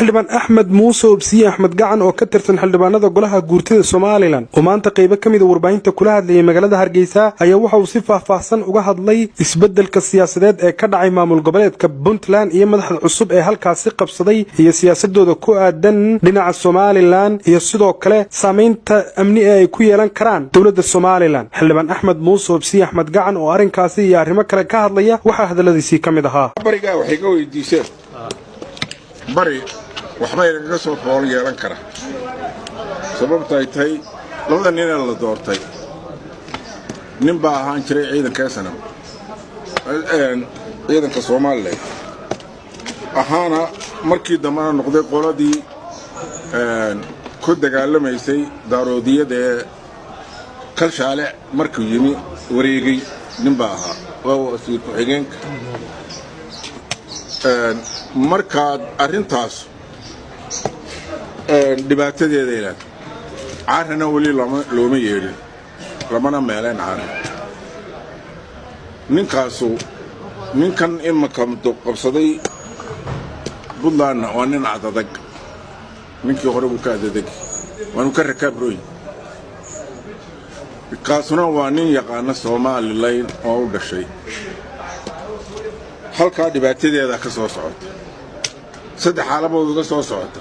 Xildhibaan Axmed Muuse Obsiye, Axmed Gacan, oo ka tirsan xildhibaanada golaha guurtida Somaliland, oo maanta qaybo ka mida warbaahinta kula hadlayay magaalada Hargeysa, ayaa waxa uu si faahfaahsan uga hadlay isbeddelka siyaasadeed ee ka dhacay maamul goboleedka Puntland iyo madaxda cusub ee halkaasi qabsaday iyo siyaasadooda ku aadan dhinaca Somaliland iyo sidoo kale saamaynta amni ee ay ku yeelan karaan dowladda Somaliland. Xildhibaan Axmed Muuse Obsiye, Axmed Gacan, oo arrinkaasi iyo arrimo kale ka hadlaya, waxaa hadalladiisii ka mid ahaa: Barigaa waxay ka weydiiseen, bari waxbay nagaga soo fool yeelan kara. Sababta ay tahay, labada ninee la doortay, nin baa ahaan jiray ciidanka SNM, ciidanka Somaliland ahaana, markii dambena noqday qoladii ku dagaalamaysay Daaroodiyada ee Kalshaale. Markuu yimi wareegay, nin baa ahaa, waa wasiir ku-xigeenka. Markaad arrintaas dhibaatadeeda ilaad, Caarana weli looma yeedhin, lamana meeleen Caara. Ninkaasu, ninkan imaka qabsaday Puntlandna, waa nin adadag. Ninkii hore buu ka adadag, waanu ka rakaabroy. Kaasuna waa nin yaqaana Somaliland oo u dhashay. Halkaa dhibaatadeeda ka soo socota, saddex xaalabood uga soo socota.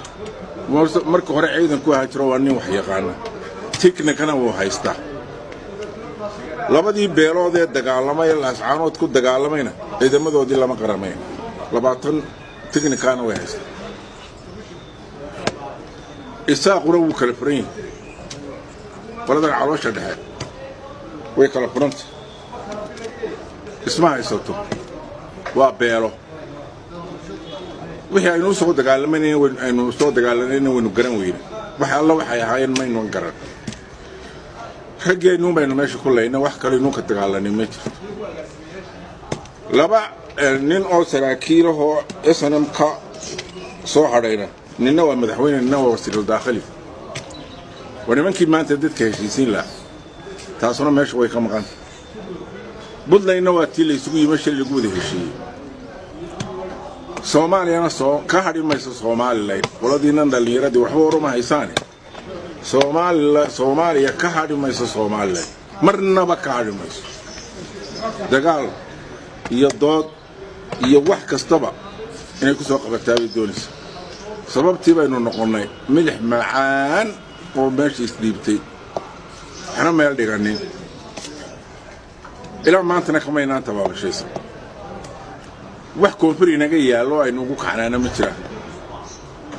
Marka hore ciidanku ahaa jiro, waa nin wax yaqaana, tiknikana wuu haystaa. Labadii beelood ee dagaalamay ee Laascaanood ku dagaalamayna ciidamadoodii lama qaramayn, 20 tiknikaana way haystaa. Isaaquna wuu kala furan yahay, qoladan caloosha dhexe way kala furanta, isma haysato, waa beelo. Wixii aynu soo dagaalamanayna, aynu soo dagaalanayna, waynu garan weyne. Wax alla waxay ahaayeen maynu garan. Raggeennuun baynu meesha ku layna, wax kale inuu ka dagaalanay ma jirto. Laba nin oo saraakiilahoo SNM ka soo hadhayna, ninna waa madaxweyne, ninna waa wasiirul daakhili, waa nimankii maanta dadka heshiisiin lahaa. Taasuna meesha way ka maqanta. Puntlandna waa tii laysugu yimo, shalay lagu wada heshiiyey. Soomaaliyana soo ka hadhi mayso Somaliland. Qoladiinan dhallinyaradii waxba waruma haysaane, Soomaaliya ka hadhi mayso Somaliland, marnaba ka hadhi mayso. Dagaal iyo dood iyo wax kastaba inay ku soo qabataa bay doonaysa. Sababtii baynu noqonnay milix macaan oo meesha isdhiibtay, waxna meel dhiganin. Ilaa maantana kamaynaan tabaabashaysa. Wax koonfur inaga yaallo aynu ugu kacnaana ma jiraan.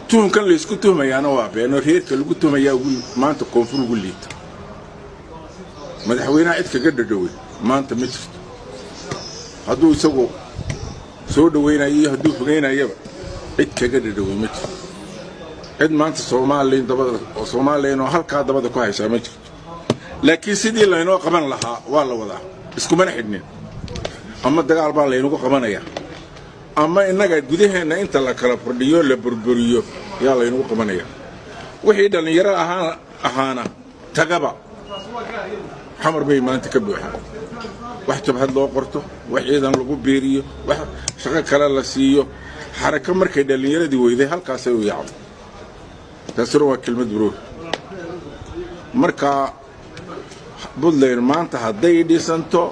Tuhunkan laysku tuhmayaana waa beeno. Reerka lagu tuhmayaa ugu maanta koonfur ugu liita, madaxweynaha cid kaga dhadhowey maanta ma jirto. Hadduu isagu soo dhowaynayo iyo hadduu fogaynayaba, cid kaga dhadhowey ma jirto. Cid maanta Somaliland dabada, Somaliland oo halkaa dabada ku haysaa ma jirto. Laakiin sidii laynoo qaban lahaa waa la wadaa, iskumana xidhnin. Ama dagaal baa laynagu qabanayaa, ama innaga gudaheenna inta la kala fardhiyo, la burburiyo, yaa laynagu qabanaya. Wixii dhallinyaro ahaan ahaana tagaba, Xamar bay maanta ka buuxaan. Wax jabhad loo qorto, wax ciidan lagu biiriyo, wax shaqo kale la siiyo, xarako markay dhallinyaradii weyday, halkaasay u yaacdo. Taasuna waa kelmad buruur. Marka Puntland maanta hadday dhisanto,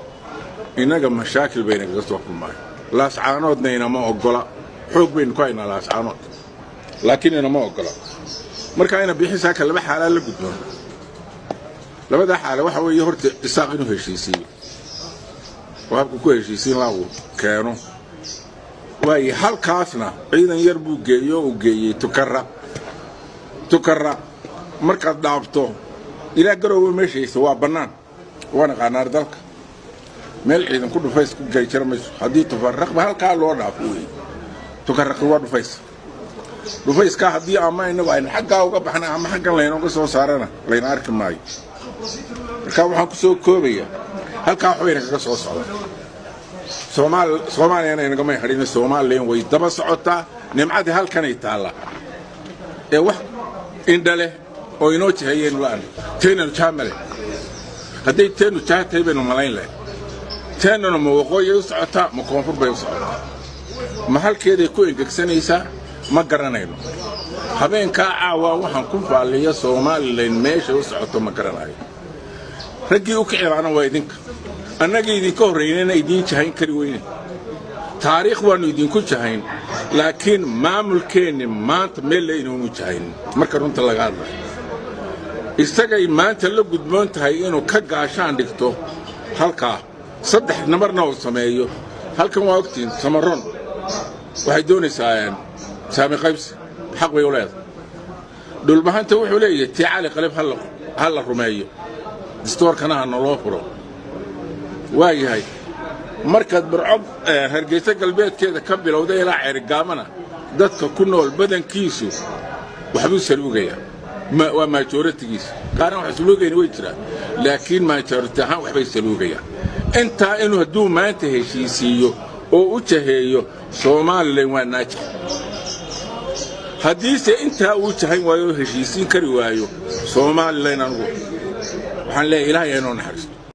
innaga mashaakil bay nagaga soo kulmaayo. Laascaanoodna inama oggola. Xoog baynu ku haynaa Laascaanood, laakiin inama oggola. Marka ina bixisaaka laba xaalaa la gudboon. Labadaa xaale waxa weeye: horta Isaaq inuu heshiisiiyo, oo habka ku heshiisiin laa uu keeno. Waayo, halkaasna ciidan yar buu geeyo, uu geeyey Tukaraq. Tukaraq markaad dhaafto ilaa Garoowe meeshaysa waa bannaan, waa naqaanaar dalka, meel ciidan ku dhufays ku geli jira mayso. Haddii Tufaraqba halkaa loo dhaafo wey, Tukaraqi waa dhufays. Dhufayskaa haddii ama inagu aynu xaggaa uga baxna ama xaggan laynooga soo saarana, layna arki maayo. Marka waxaan ku soo koobaya, halkaa waxbayna kaga soo socda. Soomaaliyana inagamay hadhin, Somaliland way daba socotaa. Nimcadii halkanay taallaa ee wax indha leh oo inoo jihayaynu la'an. Teenanu jaha male. Hadday teenu jaha tahay baynu malayn lahay. Teenuna ma waqooyay u socotaa, ma koonfur bay u socotaa, ma halkeeday ku engegsanaysaa? Ma garanayno. Habeenkaa caawa waxaan ku faalliya Somalilan meesha u socoto ma garanayo. Raggii u kicilaana waa idinka. Annagii idinka horraynayna idiin jahayn kari weyne. Taariikh waannu idinku jahayn, laakiin maamulkeenni maanta meel la inuunu jahayn. Marka runta laga hadlayo, isagay maanta la gudboon tahay inuu ka gaashaan dhigto halkaa, saddex namarna uu sameeyo. Halkan waa ogtiin, Samaroon waxay doonaysaa saami qaybsi, xaq bay u leedahay. Dhulbahanta wuxuu leeyahay tii Cali Qalib ha la rumeeyo, distoorkana ha naloo furo. Waa yahay, markaad Burco, Hargeysa galbeedkeeda ka bilowda ilaa Ceerigaamana, dadka ku nool badankiisu waxbuu saluugayaa. Waa majority-giisa. Qaarna wax saluugayna way jiraan, laakiin majority ahaan waxbay saluugayaan. Intaa inuu hadduu maanta heshiisiiyo oo u jaheeyo, Somalilan waa naajix. Haddiise intaa uu jahayn waayo oo heshiisiin kari waayo, Somalilan anugu waxaan leeyahay Ilahay inoo naxariisto.